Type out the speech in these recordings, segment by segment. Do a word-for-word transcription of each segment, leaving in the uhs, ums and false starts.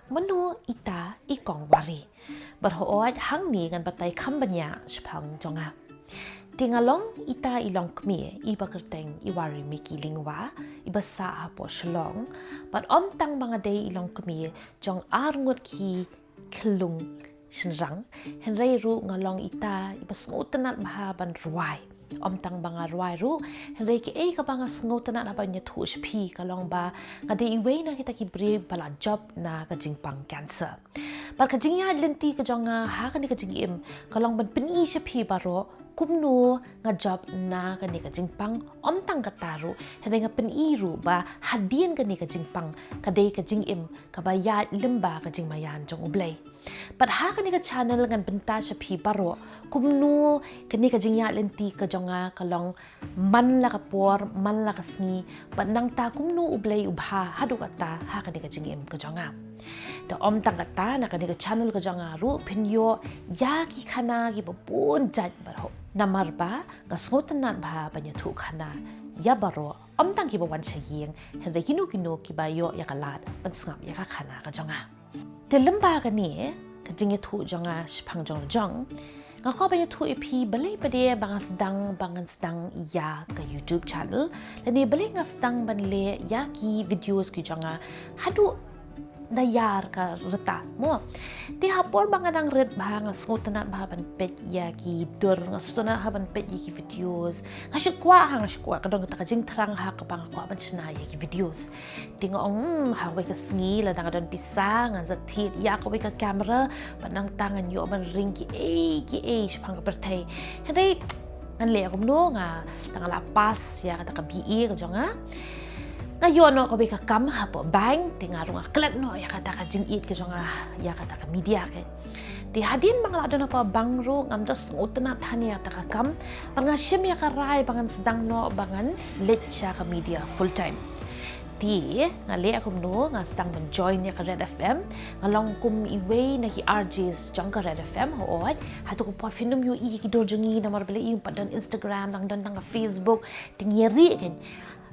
Mano ita i kong Wari? Bad hooid hangne ngan batai kham bniah shaphang jong nga. Te nga long ita i longkmie iba kyrteng i Wari Miki Lyngwa, iba sah hapoh Shillong. Bad ym tang ba nga dei i longkmie jong arngut ki khyllung shynrang, hynrei ruh nga long ita iba sngewtynnat bha ban rwai. Ym tang ba nga rwai ruh, hynrei kaei kaba nga sngewtynnat haba nga ïathuh sha phi ka long ba nga dei iwei na kita ki briew ba la jop na ka jingpang cancer. Bad ka jingïaid lynti ka jong nga ha kane ka jingim ka long ban pyni sha phi baroh kumno nga jop na kane ka jingpang. Ym tang kata ruh, hynrei nga pyni ruh ba hadien kane ka jingpang ka dei ka jingim kaba ïaid lyngba ka jingmaïan jong U Blei. Bad ha kane ka channel ngan bynta sha phi baroh kumno kane ka jingïaid lynti ka jong nga ka long man la ka por, man la ka sngi, bad nangta kumno U Blei u bha haduh katta ha kane ka jingim ka jong nga. Te ym tang kata, na kane ka channel ka jong nga ruh phin ïoh ïa ki khana kiba bun jait baroh. Namar ba nga sngewtynnat bha ban ïathuh khana ïa baroh, ym tang kiba wan sha ïing, hynrei kino kino kiba ïoh ïa ka lad ban sngap ïa ka khana ka jong nga. Te lyngba kane ka jingïathuh jong nga shaphang jong la jong, nga kwah ban ïathuh ïa phi balei pat de ba nga sdang, ba ngan sdang ïa ka YouTube channel, lane balei nga sdang ban leh ïa ki videos ki jong nga haduh da ïar ka rta mo. Te ha por ba nga dang rit bha, nga sngewtynnat bha ban peit ïa ki dur, nga sngewtynnat ha ban peit ïa ki videos. Nga shu kwah, ha nga shu kwah, ka don kata ka jingthrang ha kaba nga kwah ban shna ïa ki videos. Te nga ong, hmm, ha kawei ka sngi lada nga don pisa ngan sa thied ïa kawei ka camera, bad nangta ngan ïoh ban ring kiei kiei shaphang ka pyrthei. Hynrei ngan leh kumno, nga, tang nga la pass ïa kata ka B A ka jong nga. Nga ïoh noh kawei ka kam hapoh bank, te nga ruh nga klet noh ïa kata ka jingïeit ka jong nga ïa kata ka media ka. Te hadien ba nga la don hapoh bank ruh ngam da sngewtynnat than ïa kata ka kam, bad nga shim ïa ka rai ba ngan sdang noh ba ngan leit sha ka media full time. Te nga leh kumno, nga sdang ban join ïa ka Red F M. Nga long kum iwei na ki R Js jong ka Red F M, hooid. Hato ka por phin ym ïohi ïa ki dur jong ngi namar balei, ym pat don Instagram, dang don tang ka Facebook. Te ngi ïa rieh kein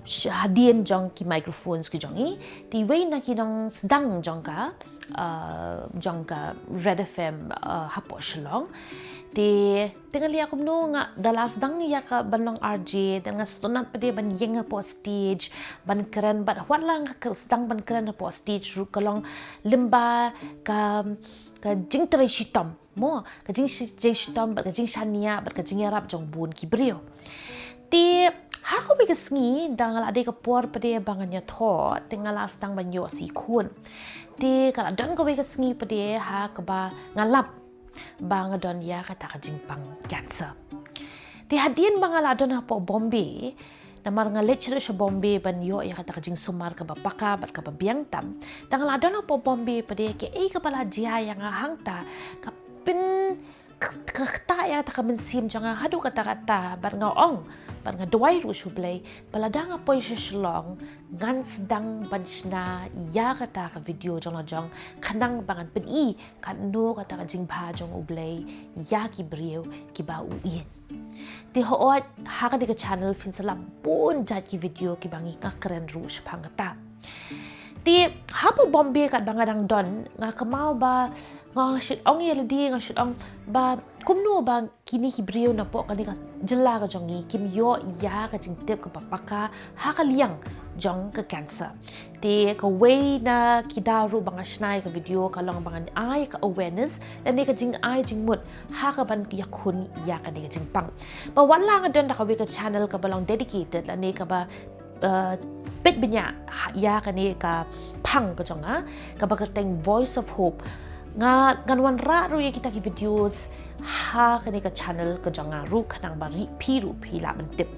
hadien jong ki microphones ki jong ngi. Te iwei na ki nongsdang jong ka, uh, jong ka Red F M, uh, hapoh Shillong. Te, te nga leh kumno, nga da la sdang ïa ka ban long R J, te nga sngewtynnat pat de ban ïeng hapoh stage ban kren, bad wat la nga sdang ban kren hapoh stage ruh ka long lyngba ka, ka jingtrei shitom mo, ka jingtrei shitom bad ka jingshaniah bad ka jingïarap jong bun ki briew. Te ha kawei ka sngi da nga la dei ka por pat de ba ngan ïathoh, te nga la sdang ban ïoh sa i khun. Te ka la don kawei ka sngi pat de ha kaba nga lap ba nga don ïa kata ka jingpang cancer. Te hadien ba nga la don hapoh Bombay, namar nga leit sha Bombay ban ïoh ïa kata ka jingsumar kaba paka bad kaba biang tam. Da nga la don hapoh Bombay pat de, kaei kaba la jia ïa nga hangta ka pyn, ka, ka ktah ïa kata ka mynsiem jong nga haduh katta katta, bad nga ong, bad nga duwai ruh sha U Blei ba lada nga poi sha Shillong ngan sdang ban shna ïa kata ka video jong la jong, khnang ba ngan pyni katno kata ka jingbha jong U Blei ïa ki briew kiba u ïeit. Te hooid, ha kane ka channel phin sa lap bun jait ki video kiba ngi, nga kren ruh shaphang kata. Te hapoh Bombay katba nga dang don, nga kynmaw ba nga shait ong ïa lade, nga shait ong ba kumno ba kine ki briew napoh kane ka jylla ka jong ngi kim ïoh ïa ka jingtip kaba paka ha ka liang jong ka cancer. Te kawei na ki daw ruh ba nga shna ïa ka video ka long ba ngan ai ka awareness lane ka jingai jingmut ha kaban ïakhun ïa kane ka jingpang. Ba wat la nga don da kawei ka channel kaba long dedicated lane kaba, uh, peit bniah ha, ïa kane ka phang ka jong nga kaba kyrteng Voice of Hope, nga, ngan wanrah ruh ïa kita ki videos ha kane ka channel ka jong nga ruh, khnang ba phi ruh phi lah ban tip.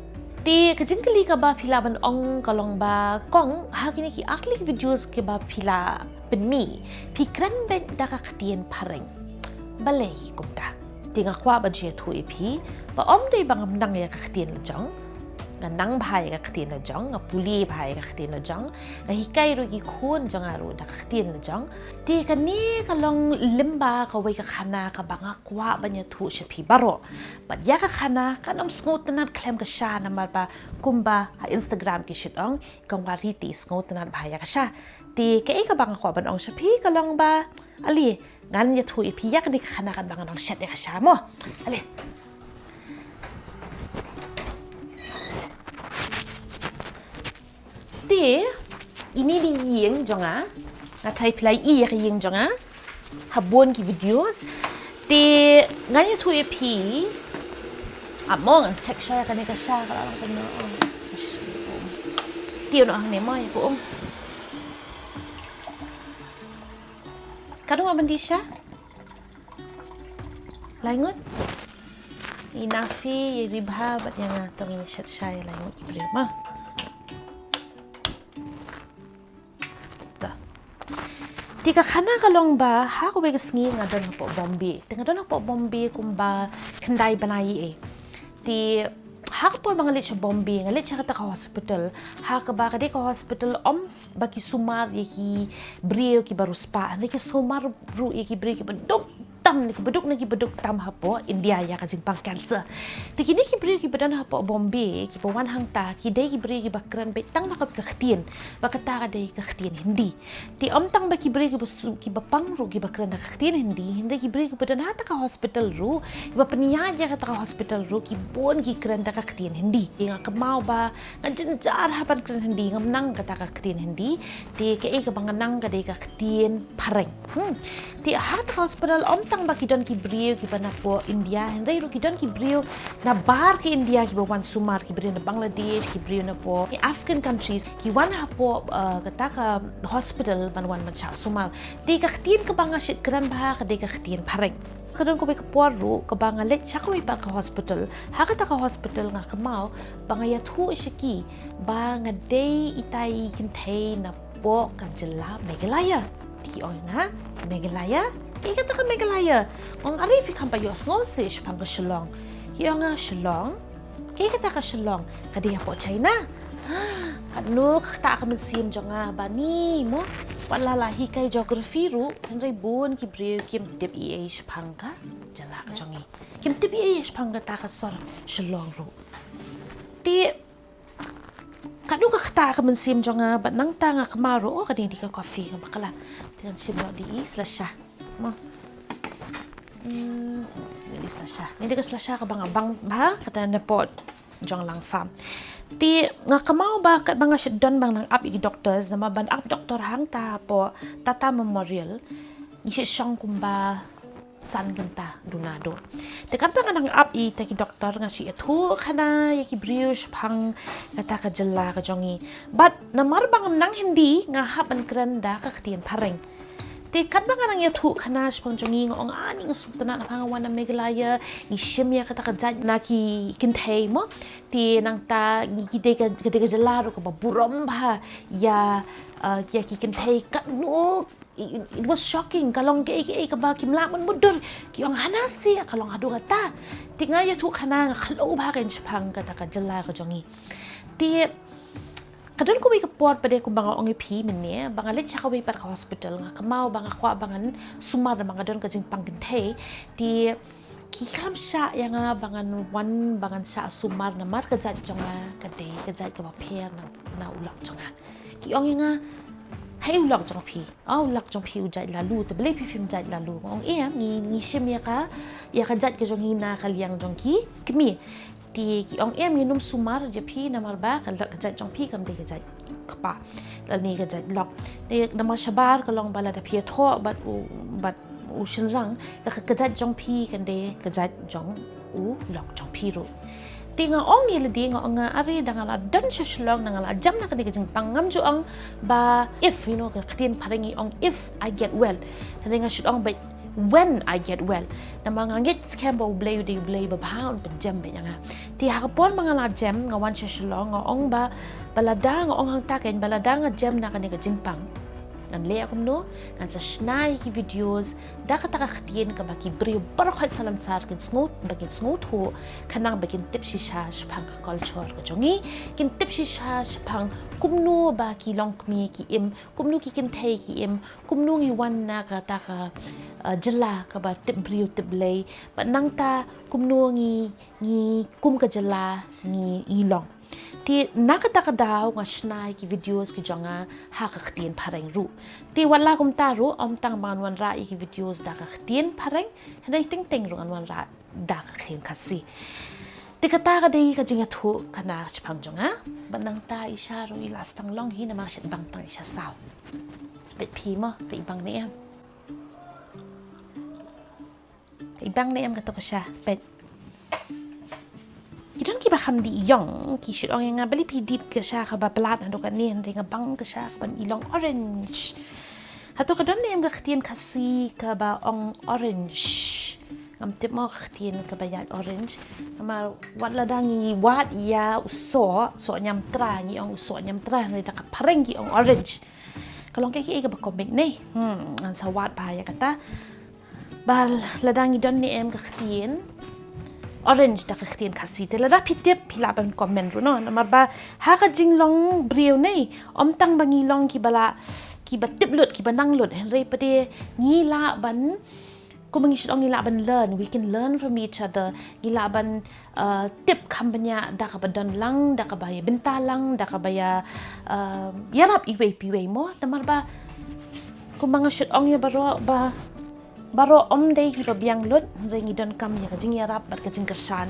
Te ka jingkylli kaba phi lah ban ong ka long ba, kong, ha kine ki ar tylli ki videos kiba phi la pynmih, phi kren beit da ka ktien phareng. Balei kumta? Te nga kwah ban shu ïathuh ïa phi ba ym dei ba ngam nang ïa ka ktien la jong. Nga nang bha ïa ka ktien la jong, nga pule bha ïa ka ktien la jong, nga hikai ruh ki khun jong nga ruh da ka ktien la jong. Te kane ka long lyngba kawei ka khana kaba nga kwah ban ïathuh sha phi baroh. Bad ïa ka khana kan ym sngewtynnat khlem ka sha, namar ba kumba ha Instagram ki shait ong, kong Wari te sngewtynnat bha ïa ka sha. Te kaei kaba nga kwah ban ong sha phi ka long ba, ale, ngan ïathuh ïa phi ïa kane ka khana katba ngan ong shet ïa ka sha mo. Ale. Te ine i dei i ïing jong nga. Nga tharai phi la ïohi ïa ka ïing jong nga ha bun ki videos. Te ngan ïathuh ïa phi. Amo, ngan check shuwa ïa kane ka sha ka la long kumno. Te u noh hangne mo ïa ka um. Katno ngut ban die sha? Lai ngut? I Nafi, i Ribha bad ïa nga, to ngin shet sha ïa lai ngut ki briew mo. Te ka khana ka long ba ha kawei ka sngi nga don hapoh Bombay. Te nga don hapoh Bombay kumba khyndai bnai. Te ha ka por ba nga leit sha Bombay, nga leit sha kata ka hospital, ha kaba ka dei ka hospital ym ba ki sumar ïa ki briew kiba riewspah, hynrei ki sumar ruh ïa ki briew kiba duk tam, ki ba duk na ki ba duk tam hapoh India ïa ka jingpang cancer. Te kine ki briew kiba don hapoh Bombay kiba wan hangta, ki dei ki briew kiba kren beit tang da ka ktien, ba kata ka dei ka ktien Hindi. Te ym tang ba ki briew kiba su, kiba pang ruh kiba kren da ka ktien Hindi, hynrei ki briew kiba don ha kata ka hospital ruh, kiba pynïaid ïa kata ka hospital ruh, ki bun ki kren da ka ktien Hindi. Nga kynmaw ba nga jynjar ha ban kren Hindi, ngam nang kata ka ktien Hindi. Te kaei kaba nga nang ka dei ka ktien Phareng. Hmm. Te ha kata ka hospital ym tang ba ki don ki briew kiba napoh India, hynrei ruh ki don ki briew na bar ka India kiba wan sumar, ki briew na Bangladesh, ki briew napoh African countries, ki wan hapoh, uh, kata ka hospital ban wan ban shah sumar. Te ka ktien kaba nga shait kren bha ka dei ka ktien Phareng. Ka don kawei ka por ruh kaba nga leit sha kawei pat ka hospital. Ha kata ka hospital nga kynmaw ba nga ïathuh sha ki ba nga dei itai i kynthei napoh ka jylla Meghalaya. Te ki ong ïa nga, Meghalaya? Kaei kata ka Meghalaya? Nga ong, are, phi kham pat ïohsngew shuh shaphang ka Shillong? Ki ong ïa nga, Shillong? Kaei kata ka Shillong? Ka dei hapoh China? Katno ka ktah ka mynsiem jong nga ba ni mo, wat la la hikai geography ruh, hynrei bun ki briew kim tip ei ei shaphang ka jylla ka jong ngi. Kim tip ei ei shaphang kata ka sor Shillong ruh. Te katno ka ktah ka mynsiem jong nga, bad nangta nga kynmaw ruh, oh, ka dei ka coffee kaba kala. Te ngan shim noh da i slasha. Mo. Hmm, da i slasha. Ngan da ka slasha kaba nga bang bha, kata na pot jong Langfarm. Te nga kynmaw ba katba nga shait don ba ngan ap ïa ki doctors, namar ban ap doctor hangta hapoh Tata Memorial, ngi shait shong kumba san kynta duna dor. Te katba nga nang ap ïa kita ki doctor, nga shait ïathuh khana ïa ki briew shaphang kata ka jylla ka jong ngi. Bad namar ba ngam nang Hindi, nga hap ban kren da ka ktien Phareng. Te katba nga nang ïathuh khana shaphang jong ngi, nga ong, ah, ni nga sngewtynnat namar nga wan na Meghalaya, ngi shim ïa kata ka jait na ki kynthei mo. Te nangta ngi, ki dei ka, ka dei ka jylla ruh kaba burom bha ïa, uh, ïa ki kynthei. Katno, it, it was shocking, ka long kaei kaei kaba kim lah ban mutdur. Ki ong, hana seh, ka long haduh katta. Te nga ïathuh khana, nga khlem bha kein shaphang kata ka jylla ka jong ngi. Te ka don kawei ka por pat de kumba nga ong ïa phi mynne, ba nga leit sha kawei pat ka hospital, nga kynmaw ba nga kwah ba ngan sumar namar nga don ka jingpang kynthei. Te ki khlem shah ïa nga ba ngan wan, ba ngan shah sumar namar ka jait jong nga ka dei ka jait kaba pher na, na u lok jong nga. Ki ong ïa nga, haei u lok jong phi? Ah, u lok jong phi u jait Lalu, te balei phi phim jait Lalu? Nga ong, em, ngi, ngi shim ïa ka, ïa ka jait ka jong ngi na ka liang jong ki kmie. Te ki ong, em, ngin ym sumar ïa phi namar ba ka, ka jait jong phi kam dei ka jait kpa lane ka jait lok. Te namar shabar ka long ba lada phi ïathoh bad u, bad u shynrang, ka, ka jait jong phi kan dei ka jait jong u lok jong phi ruh. Te nga ong ïa lade, nga ong, nga, are, da nga la don sha Shillong, da nga la jem na kane ka jingpang, ngam ju ong ba if, you know, ka ktien Phareng i ong if I get well. Hynrei nga should ong ba when I get well. Namar nga ngeit skhem ba U Blei u dei U Blei babha, un pynjem beit ïa nga. Te ha ka por ba nga la jem, nga wan sha Shillong, nga ong ba, ba lada, nga ong hangta kein, ba lada nga jem na kane ka jingpang, ngan leh kumno? Ngan sa shna ïa ki videos da kata ka ktien kaba ki briew baroh khoit salonsar kin sngew, ba kin sngewthuh, khnang ba kin tip shisha shaphang ka culture ka jong ngi, kin tip shisha shaphang kumno ba ki longkmie ki im, kumno ki kynthei ki im, kumno ngi wan na kata ka, uh, jylla kaba tip briew tip Blei, bad nangta kumno ngi, ngi kum ka jylla ngi, ngi long. Te na kata ka daw nga shna ïa ki videos ki jong nga ha ka ktien phareng ruh. Te wat la kumta ruh, ym tang ba ngan wanrah ïa ki videos da ka ktien phareng, hynrei teng teng ruh ngan wanrah da ka ktien Khasi. Te kata ka dei ka jingïathuh ka na ka chipang jong nga. Bad nangta i sha ruh i la sdang long hi namar shet bang tang i sha saw. Spet phi mo, ka i bang ne em. Ka i bang ne em kata ka sha, pet. Ki don kiba kham dih ïong, ki shu ong ïa nga balei phi dih ka sha kaba palat haduh katne, hynrei nga bang ka sha kaban i long orange. Hato ka don ne em ka ktien Khasi kaba ong orange? Ngam tip mo ka ktien kaba ïaid orange. Namar wat lada ngi wad ïa u soh, soh ñiamtra, ngi ong u soh ñiamtra, hynrei da ka phareng ki ong orange. Ka long kaei kaei kaba comic ne. Hmm, ngan sa wad bha ïa kata. Ba lada ngi don ne em ka ktien orange da ka ktien Khasi, te lada phi tip phi lah ban comment ruh noh. Namar ba ha ka jinglong briew ne, ym tang ba ngi long kiba lah, kiba tip lut, kiba nang lut, hynrei pat de ngi lah ban, kumba ngi shu ong, ngi lah ban learn, we can learn from each other. Ngi lah ban, uh, tip kham bniah da kaba don lang, da kaba ïa bynta lang, da kaba ïa, uh, ïarap iwei pa iwei mo. Namar ba kumba nga shu ong ïa baroh, ba baroh ym dei kiba biang lut, hynrei ngi donkam ïa ka jingïarap bad ka jingkyrshan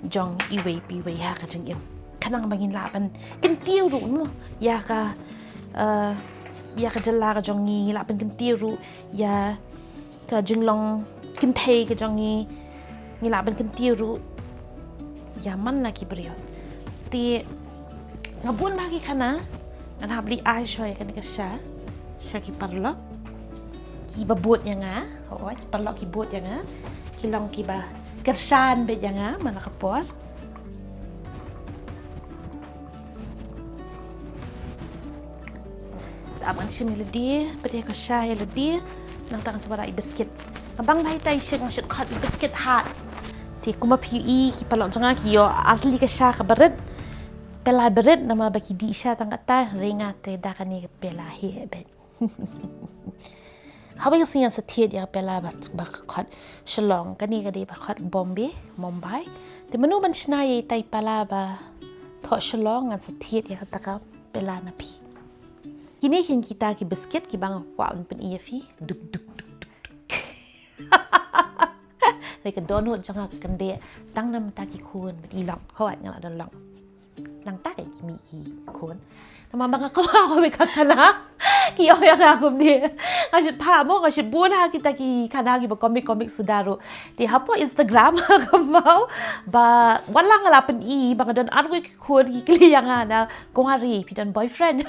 jong iwei pa iwei ha ka jingim. Khnang ba ngin lah ban kyntiew ruh mo ïa ka, uh, ïa ka jylla ka jong ngi, ngi lah ban kyntiew ruh ïa ka jinglong kynthei ka jong ngi, ngi lah ban kyntiew ruh ïa man la ki briew. Te nga bun bha ki khana, ngan hap leit ai shuwa ïa kane ka sha, sha ki paralok kiba bud ïa nga. Hooid, ki paralok ki bud ïa nga, ki long kiba kyrshan beit ïa nga man la ka por. Te ap ngan shim ïa lade, pat ïa ka sha ïa lade. Nangta ngan sa wanrah ïa i biskit. Nga bang bha ïa ita i shit, nga shit khot ïa i biskit hat. Te kumba phi ïohi ki paralok jong nga ki ïoh ar tylli ka sha kaba rit, pela ba rit, namar ba ki dih sha tang katta, hynrei nga te da kane ka pela heh beit. Haba ïohsngew ngan sa thied ïa ka pela ba, ba khot Shillong, kane ka dei ba khot Bombay, Mumbai. Te mano ban shna ïa ita i pela ba thoh Shillong, ngan sa thied ïa kata ka pela na phi. Kine kin kita ki biskit kiba nga kwah ban pyni ïa phi. Duk, duk, duk, duk, duk. Te ka dohnud jong nga ka kyndit tang na bynta ki khun bad i lok. Hooid, nga la don lok. Nangta ka ki mih ki khun. Namar ba nga kynmaw kawei ka khana, ki ong ïa nga kumne. Nga shait phah mo, nga shait bun ha kita ki khana kiba comic comic suda ruh. Te hapoh Instagram nga kynmaw ba wat la nga la pyni ba nga don arngut ki khun, ki kylli ïa nga na, "Kong Wari, phi don boyfriend?"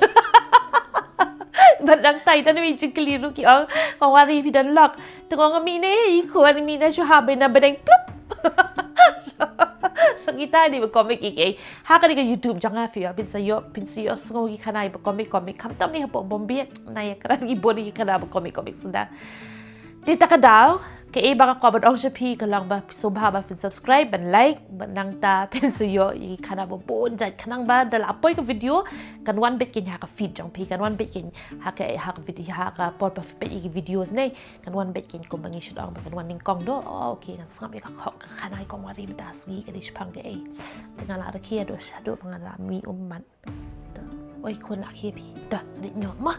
Bad nangta i don i jingkylli ruh, ki ong, "Kong Wari, phi don lok?" Te nga ong, "Mih ne, i khun, mih na shuwa, ba na bneng plup." So kita dei ba comic kiei kiei. Ha kane ka YouTube jong nga phi ïoh, phin sa ïoh, phin sa ïohsngew ki khana ba comic comic. Khamtam ne hapoh Bombay, na ïa kren ki bun ki khana ba comic comic suda. Te ta ka daw, kaei ba nga kwah ban ong sha phi ka long ba sngewbha ba phin subscribe, ban like, bad nangta phin sa ïoh ïa ki khana ba bun jait, khnang ba da la poi ka video kan wan beit kein ha ka feed jong phi, kan wan beit kein ha ka, ha ka video, ha ka por ba phi peit ïa ki videos ne. Kan wan beit kein kumba ngi shait ong ba kan wan nyngkong doh. Oh, okay, ngan sngap ïa ka khot ka khana i Kong Wari mynta sngi ka dei shaphang kaei. Te nga la rakhe haduh, haduh ba nga la mih ummat. Oi khun, la khie phi. Doh, dei ñiuh ma.